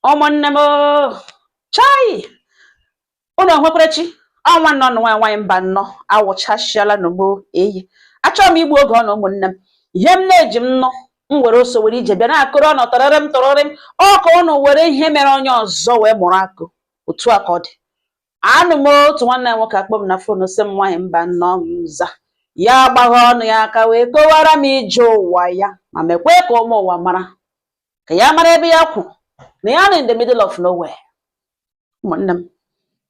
Ụmụnne m, chai, unu enwekwara chi ọnwa nọ nụ. Nwaanyị mba nnọọ awụchasịala n'ugbo eyi. Achọrọ m igbu oge ọ na ụmụnne m. Ihe m na-eji m nọ m were ose were ije bịa na-akụrụ ọnụ tọrịrị m tọrịrị m ọ ka unu were ihe mere onye ọzọ wee mụrụ akụ. Otu a ka ọ dị. Anụ m otu nwanne m nwoke akpọ m na phone, sị m, "Nwaanyị mba nnọọ." M za ya, agbagha ọnụ ya aka wee kọwara m ije ụwa ya, ma mekwe ka ụmụ ụwa mara, ka ya mara ebe ya kwụ na ya nọ in the middle of nowhere. Ụmụnne m,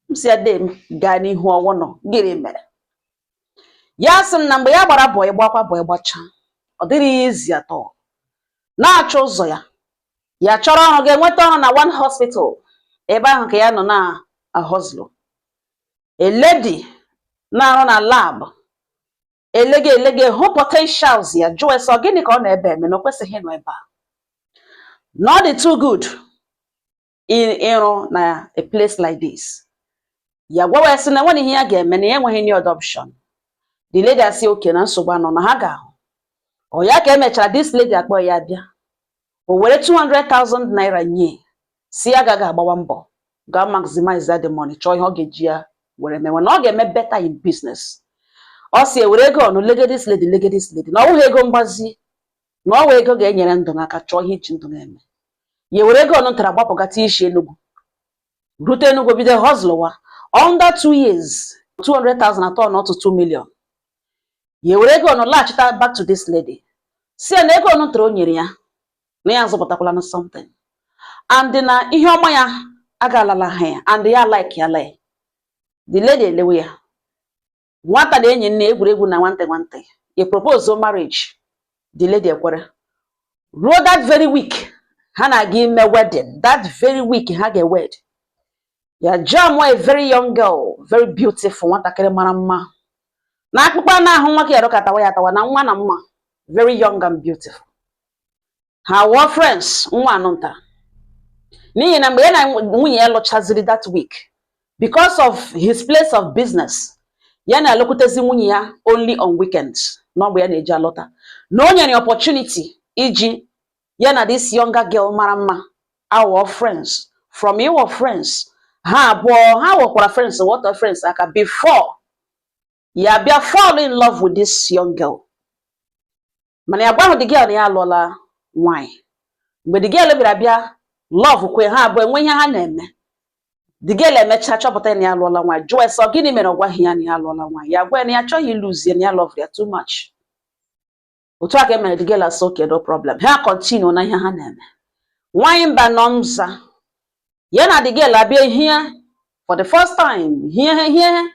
m si ya, "Dee m, gaa n'ihu." Ọnwụ nọ gịnị mere? Ya sị m na mgbe ya gbara boy, gbakwa boy, gbachaa, ọ dịrị ya izi atọ na-achọ ụzọ ya. Ya chọrọ ọrụ, ga-enweta ọrụ na one hospital. Ebe ahụ ka ya nọ na ahọzlụ. A lady na-arụ na lab elege elege hụ potentials ya, jụọ ese ọ gịnị ka ọ na-ebe eme, na o kwesịghị ịnọ ebe a, na ọ dị too good ịrụ na a place like this. Ya gwawa ya sị na enweghị ihe ya ga-eme, na ya enweghị any other option. The lady asị oke na nsogbu anọ na ha ga-ahụ ọ ya. Ka emechara, this lady akpọ ya bịa, o were 200,000 naira nye, si ya agaghị agbawa mbọ ga maximize that the money, chọọ ihe ọ ga-eji ya were mewe, na ọ ga-eme better in business. Ọ si ewere ego ọnụ lege this lady, lege this lady, na ọ bụghị ego mgbazi, na ọ wụ ego ga-enyere ndụ n'aka, chọọ ihe iji ndụ na-eme. Ya ewere ego ọnụ ntara gbapụgata isi Enugu, rute Enugu, bido hustlewa. Under 2 years, 200,000 atọ na otu 2 million. Ya ewere ego ọnụ laghachita back to this lady, si ya na ego ọnụ ntara o nyere ya, na ya azụpụtakwala na something, and na ihe ọma ya agalala ha ya, and ya like ya like. The lady elewe ya, nwata na enyi nne egwuregwu na nwantị nwantị, ya propose marriage. The lady ekwere. Ruo that very week ha na-aga ime wedding, that very week ha ga-ewed, ya jam a very young girl, very beautiful, nwatakịrị mara mma na akpụkpọ anụ ahụ nwoke ya rụkatawa ya atawa na nwa na mma, very young and beautiful. Ha wụọ friends. Nwa anụ nta n'ihi na mgbe ya na nwunye ya lụchaziri that week, because of his place of business, ya na-alụkwutezi nwunye ya only on weekends, na mgbe ya na-eji alọta, na o nyere ya opportunity iji ya na this younger girl mara mma awọ friends. From ịwọ friends, ha abụọ ha wọkwara friends, wọtọ friends aka before ya bịa fall in love with this young girl. Mana ya gwa the girl na ya alụọla nwanyị. Mgbe the girl bịara bịa love kwe, ha abụọ enwe ihe ha na-eme. The girl emecha chọpụta na ya alụọla nwaanyị, jụọ ese ọ gịnị mere ọ gwaghị ya na ya alụọla nwaanyị. Ya gwa ya na ya achọghị ịlụzie, na ya love ya too much. Otu a ka e mere. The girl asị okay, no problem. Ha continue na ihe ha na-eme. Nwaanyị mba nọ nza, ya na the girl abịa hie for the first time, hie hie.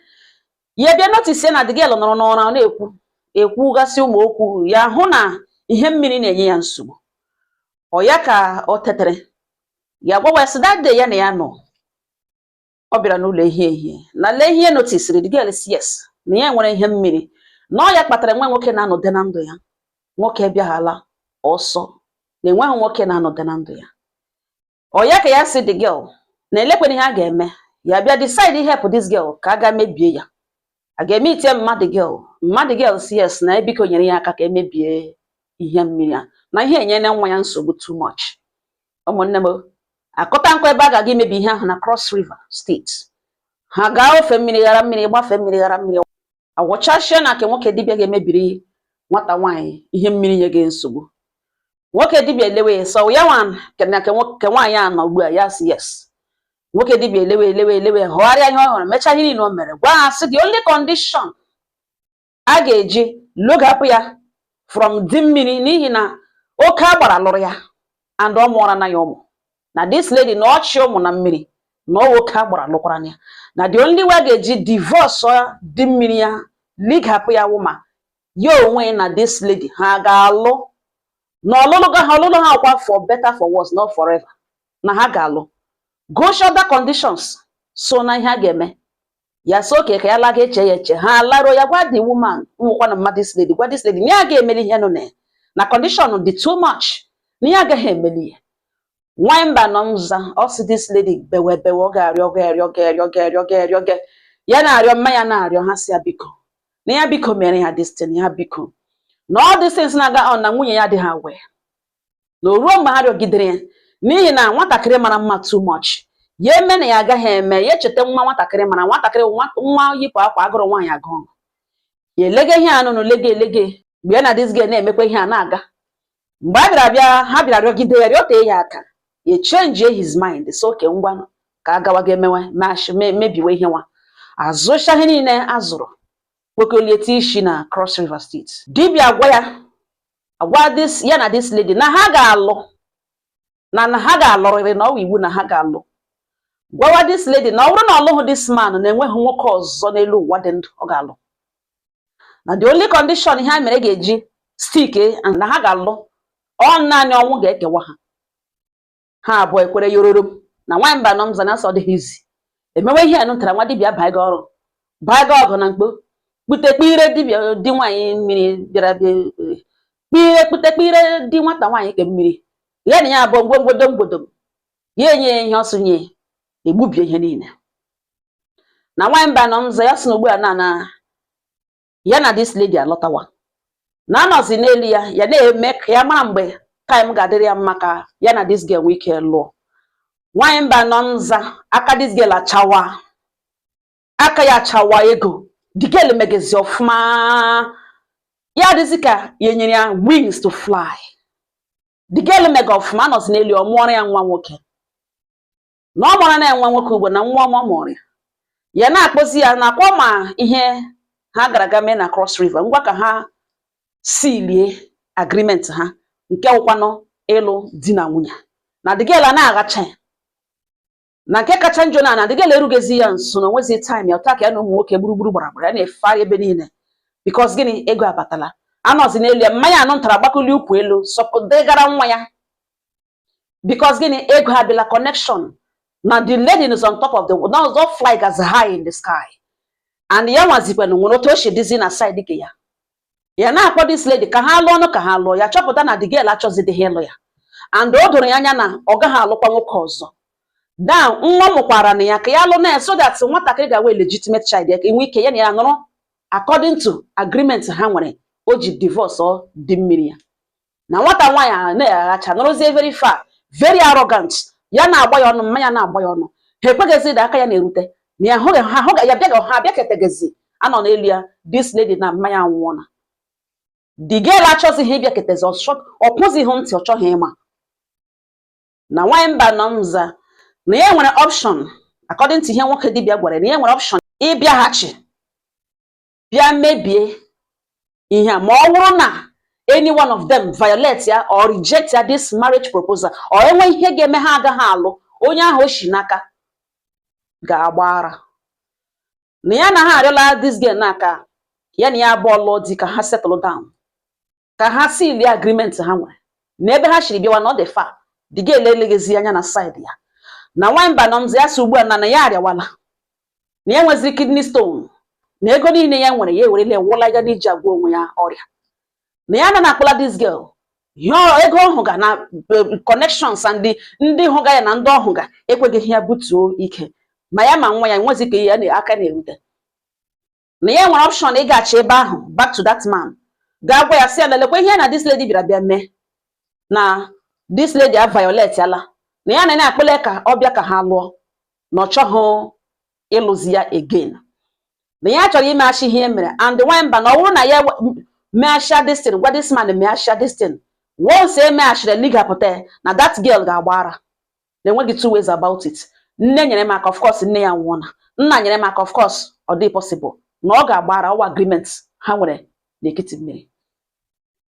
Ya bịa notice na the girl nọrọ n'ụra, ọ na-ekwu ekwugasị ụmụ okwu. Ya hụ na ihe mmiri na-enye ya nsogbu. Ọ ya ka o tetere, ya gwawa ya sị that day ya na ya nọ, ọ bịara n'ụlọ ehihie ehihie na lee ihe notisiri. The girl si yes, na ya nwere ihe mmiri, na ọ ya kpatara nwa nwoke na-anọde na ndụ ya. Nwoke bịaghala ọsọ na enweghị nwoke na-anọde na ndụ ya. Ọ ya ka ya si the girl na elekwana ihe a ga-eme. Ya bịa decide help this girl ka a ga mebie ya, a ga-eme itie mmadụ girl. Mmadụ girl si yes, na ebiko nyere ya aka ka emebie ihe mmiri a, na ihe enyela nwa ya nsogbu too much. Ụmụnne m, akụta nkwa ebe a ga-aga imebi ihe ahụ na Cross River State. Ha gaa ofe mmiri, ghara mmiri, gbafee mmiri, ghara mmiri, agwọchashie na nke nwoke dibịa ga-emebiri nwata nwaanyị ihe mmiri nye gị nsogbu. Nwoke dibịa elewe ya, sọ ya nwa na nke nwaanyị a nọ ugbu a. Ya sị yes. Nwoke dibịa elewe elewe elewe, hụgharịa ihe ọ hụrụ, mechaa ihe niile o mere, gwa ha sị the only condition a ga-eji logapụ ya from di mmiri, n'ihi na oke agbara lụrụ ya and ọ mụọra na ya ụmụ na this lady na ọchị ụmụ na mmiri, na ọ oke agbara lụkwara ya, na the only way a ga-eji divorce di mmiri ya, ligapụ ya, wụ ma ya onwe na this lady ha ga-alụ, na ọlụlụ ha, ọlụlụ ha kwa for better for worse, not forever, na ha ga-alụ go other conditions so na ihe a ga-eme. Ya so oke ka ya laga eche ya eche. Ha laruo, ya gwa the woman nwụkwa na mmadụ, this lady, gwa this lady na ya ga-emeli ihe nọ na ya, na condition dị too much, na ya agaghị emeli ya. Nwanyị mba nọ nza, ọ sị this lady bewe bewe, ọ ga-arịọ ga-arịọ ga-arịọ ga-arịọ ga-arịọ ga ya na-arịọ mma ya na-arịọ ha, si ya biko, na ya biko mere ya this thing, ya biko, na all these things na-aga on, na nwunye ya adịghị aware, na o ruo mgbe ha rịọgidere ya. N'ihi na nwatakịrị mara mma too much, ya eme na ya agaghị eme ya echeta nwa nwatakịrị mara nwatakịrị nwa yipụ akwa agụrụ nwaanyị agụrụ ya elege ihe anụnụ lege elege. Mgbe ya na this girl na-emekwa ihe a na-aga, mgbe a bịara bịa, ha bịara rịọgide ya, rịọtee ya aka, ya change his mind, so oke ngwanụ, ka a gawa ga emewe mebiwe ihe nwa azụcha ihe niile azụrụ kpokoliete isi na Cross River State. Dibịa gwa ya, agwa this ya na this lady na ha ga-alụ, na ha ga-alụrịrị, na ọ wụ iwu na ha ga-alụ. Gwawa this lady na ọ bụrụ na ọ lụghị this man, na enweghị nwoke ọzọ n'elu ụwa dị ndụ ọ ga-alụ, na the only condition ihe a mere ga-eji stick na ha ga-alụ, ọ naanị ọnwụ ga-ekewa ha. Ha abụọ ekwere yororo m na nwaanyị mba nọ mza na asọ dịghị izi emewe ihe a nụtara. Nwa dibịa baa gị ọrụ, baa gị ọgụ na mkpo kpute kpire dibịa di nwaanyị mmiri bịara bịa kpire kpute kpire di nwata nwaanyị ke mmiri ya na ya abụọ ngwongwodo ngwodo ya enye ya ihe ọsụ nye egbubie ihe niile. Na nwaanyị mba nọ mza ya sị na ugbu a na ya na this lady alọtawa, na anọzi n'elu ya, ya na-eme ka ya mara mgbe time ga-adịrị ya mma ka ya na this girl nwee ike lụọ. Nwaanyị mba nọ nza, aka this girl achawa, aka ya achawa ego. The girl megezi ọfụma, ya adịzi ka ya enyere ya wings to fly. The girl mega ọfụma, anọzi n'elu, ọ mụọrọ ya nwa nwoke. Na ọ mụrụ na ya nwa nwoke ugbo na nwa ọma ọ mụrụ ya, ya na-akpọzi ya nakwa ma ihe ha gara aga mee na Cross River. Ngwa, ka ha silie agreement ha nke wụkwanụ ịlụ di na nwunye. Na the girl a na-aghacha ya, na nke kacha njọ na the girl erughezi ya nso, na onwezi time ya ụta ka ya na ụmụ nwoke gburugburu gbara gbara ya na-efegharị ebe niile. Because gịnị? Ego abatala, anọzi n'elu ya, mmanya anụ ntara gbakọli ukwu elu sọpụdegara nwa ya. Because gịnị? Ego abịala, connection, na the lady is on top of the world, now fly as high in the sky, and ya nwazikwanụ nwere otu o si dịzi na side ke ya. Ya na-akpọ this lady ka ha lụọ ọnụ, ka ha lụọ. Ya chọpụta na the girl achọzidịghị ịlụ ya, and o doro ya anya na ọ gaghị alụkwa nwoke ọzọ. Now nwa mụkwara na ya ka ya lụ na ya, so that nwatakịrị ga-awe legitimate child ya, ka enwe ike ya na ya nọrọ according to agreement ha nwere o ji divorce ọ dị mmiri ya. Na nwata nwaanyị a na-aghacha nọrọzie very far, very arrogant. Ya na-agba ya ọnụ, mmanya na-agba ya ọnụ, ha ekweghịzi na aka ya na-erute na ya ahụghị ha ahụghị ya bịaghị ha abịaketegezi anọ n'elu ya. This lady na mmanya anwụọna. The girl achọzighị ịbịaketezi, ọ kwụzighị ntị, ọ chọghị ịma. Na nwaanyị mba nọ nza na ya nwere option, according to ihe nwoke dibịa gwara ya, na ya nwere option ịbịaghachi bịa mebie ihe a, ma ọ bụrụ na any one of them violate ya or reject ya this marriage proposal, or enwe ihe ga-eme ha agaghị alụ, onye ahụ o shi n'aka ga-agba ara. Na ya na ha arịọla this girl na ka ya na ya abụọ lụọ di, ka ha settle down, ka ha seal agreement ha nwere na ebe ha shiri bịawa na ọ dị far. The girl eleghezi anya na side ya. Na nwaanyị mba nọ nza ya si ugbu a na ya arịawala, na ya nweziri kidney stone, na ego niile ya nwere ya ewerela ewụla ya n'iji agwọ onwe ya ọrịa, na ya na akpọla this girl ihe ego ọhụga na connections and ndị hụga ya na ndị ọhụga ekweghị ya butuo ike ma ya ma nwa ya nwezi ka ya na aka na-erute. Na ya nwere option ịgachi ebe ahụ, back to that man, gaa gwa ya sị ya lelekwa ihe na this lady bịara bịa mee, na this lady a violate ala, na ya na na-akpọle ka ọ bịa ka ha lụọ, na ọ chọghị ịlụzi ya again, na ya chọrọ imeghachi ihe mere. And nwaanyị mba na ọ bụrụ na ya meghachia this thing, gwa this man meghachia this thing, once e meghachiri ligapụta ya, na that girl ga-agba ara, na enweghị two ways about it. Nne nyere m aka, of course nne ya nwụọna, nna nyere m aka, of course ọ dị possible na ọ ga-agba ara ọwa agreement ha nwere n'ekiti mmiri.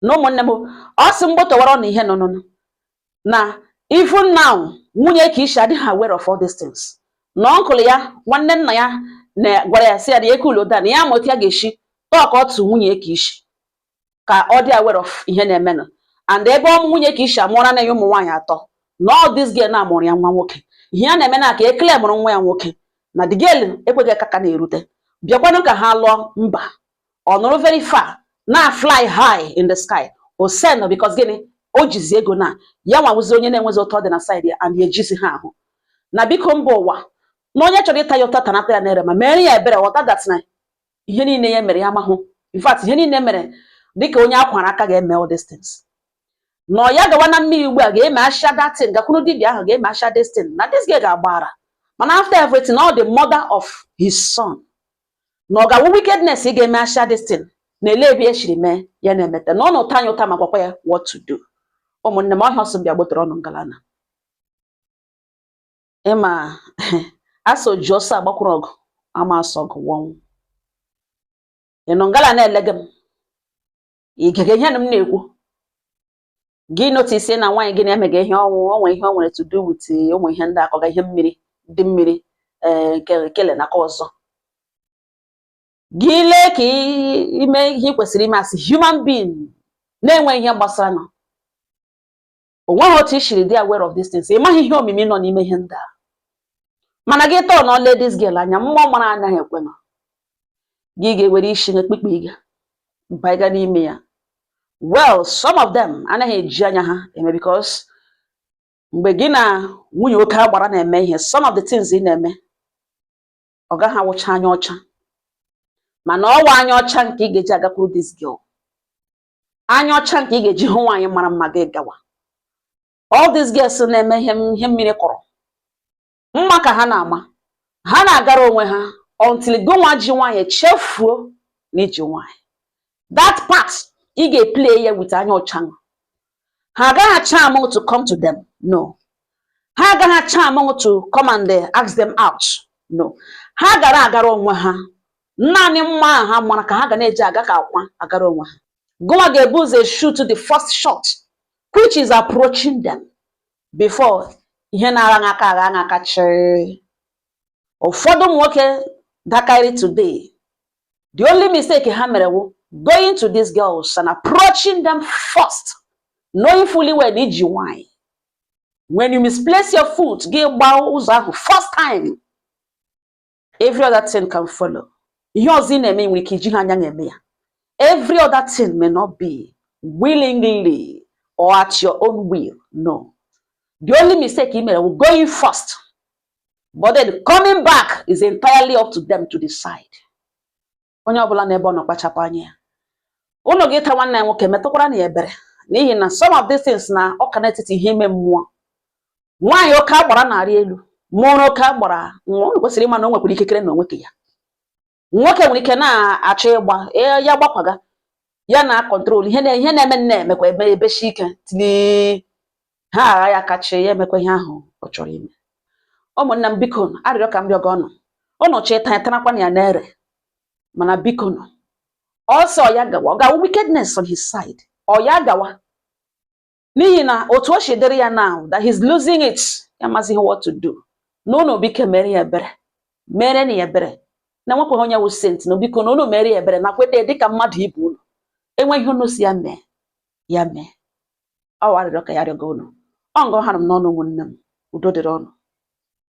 Na ụmụnne m, ọ sị mgbotowara na ihe nọ na even now nwunye ka ishi adịghị aware of all these things, na uncle ya, nwanne nna ya, na gwara ya sị ya na ya cool down, na ya ma otu ya ga-esi talk otu nwunye ka ishi ka ọ dị aware of ihe na-emenụ. And ebe ọmụ nwunye ka ishi amụọra na ya ụmụ nwaanyị atọ, na all this girl na-amụrụ ya nwa nwoke, ihe ya na-eme na ka ekele mụrụ nwa ya nwoke, na the girl ekweghị aka ka na-erute bịakwanụ ka ha lụọ. Mba, ọ nụrụ very far na fly high in the sky o send. Because gịnị? O jizi ego na ya nwawụzi onye na-enwezi ụtọ dị na side ya, and ya ejizi ha ahụ. Na biko, mba ụwa, na onye chọrọ ịta ya ụta tanata ya n'ere, ma mere ya ebere, ghọta that na ihe niile ya mere ya amahụ. In fact, ihe niile mere dịka onye akwara aka ga-eme all these things. Na ọ ya gawa na mmiri ugbu a ga-eme asha datin, gakwuru dibịa ahụ ga-eme asha destin na this girl ga-agbara. Mana after everything, all the mother of his son, na ọ ga-awụ wickedness ị ga-eme asha destin na ele ebe eshiri mee ya na-emete na ọ na ụta anya ụta ma gwakwa ya what to do. Ụmụnne m, ọhịa ọsọ bịa gbotere ọnụ ngalana ịma asọ ji ọsọ agbakwuru ọgụ ama asọ ọgụ wọnwụ. Ị nọ ngala na-elege m igege ihe m na-ekwu gị, notice na nwaanyị gị na-emega ihe ọnwụ, o nwere ihe o nwere to do with ụmụ ihe ndị akọga, ihe mmiri dị mmiri, ee, nke kele na aka ọzọ. Gị lee ka ime ihe ị kwesịrị ime as human being na-enwe ihe gbasara nọ o nweghị otu i siri dị aware of these things. Ị maghị ihe omimi nọ n'ime ihe ndị a, mana gị tọọ na ole this girl anya mmụọ mara anaghị ekwe nọ gị ga-ewere isi na ekpikpe ịga baiga n'ime ya. Well, some of them anaghị eji anya ha eme, because mgbe gị na nwunye oke agbara na-eme ihe, some of the things ị na-eme, ọ gaghị awụcha anya ọcha. Mana ọwa anya ọcha nke ị ga-eji agakwuru this girl, anya ọcha nke ị ga-eji hụ nwaanyị mara mma gị gawa. All these girls na-eme ihe mmiri kọrọ mma ka ha na-ama, ha na-agara onwe ha until gị nwa ji nwaanyị chefuo na iji nwaanyị. That part ị ga-eplay ya with anya ọcha. Ha agaghị acha amụ to come to them, no. Ha agaghị acha amụ to come and ask them out, no. Ha gara agara onwe ha. Naanị mma a ha mara ka ha ga na-eji aga ka akwa agara onwe ha. Gụnwa ga-ebu ụzọ shoot the first shot, which is approaching them before ihe na-agha aka agha aka chịrị. Ụfọdụ ụmụ nwoke dakarị today, the only mistake ha mere wụ going to these girls and approaching them first, knowing fully well na iji nwanyị. When you misplace your foot, gị gbaa ụzọ ahụ first time, every other thing can follow. Ihe ọzọ ị na-eme nwere ike iji ha anya na-eme ya. Every other thing may not be willingly or at your own will, no. The only mistake ị mere wụ going first, but then coming back is entirely up to them to decide. Onye ọbụla n'ebe ọ nọ kpachapụ anya ya. Ụlọ gị taa, nwanne ya nwoke metụkwara na ya ebere, n'ihi na some of these things na ọka n'etiti ihe ime mmụọ. Nwaanyị oke agbara na-arị elu mụrụ oke agbara nwa, unu kwesịrị ịma na o nwekwara ikikere na onwe ya. Nwoke nwere ike na-achọ ịgba ya gbakwaga ya na control ihe na ihe na-eme na-emekwa eme ebeshi ike tili ha agha ya kachi ya emekwa ihe ahụ ọ chọrọ ime. Ụmụnne m, biko, arịrịọ ka m rịọ gị ọnụ ụnụ chọ ịta ya tarakwana ya na-ere, mana biko nọ ọsọ ya gawa, ọ ga-awụ wickedness on his side. Ọ ya gawa n'ihi na otu o si dịrị ya now that he's losing it, ya amazighị what to do. Na unu biko mere ya ebere, mere na ya ebere na nwekwaghị onye wụ saint. Na biko, na unu mere ya ebere na kweta dịka mmadụ ibe unu, enweghị unu si ya mee ya mee. Ọ arịrịọ ka ya rịọga unu. Ọ ngọ hara m n'ọnụ. Ụmụnne m, udo dịrị ọnụ.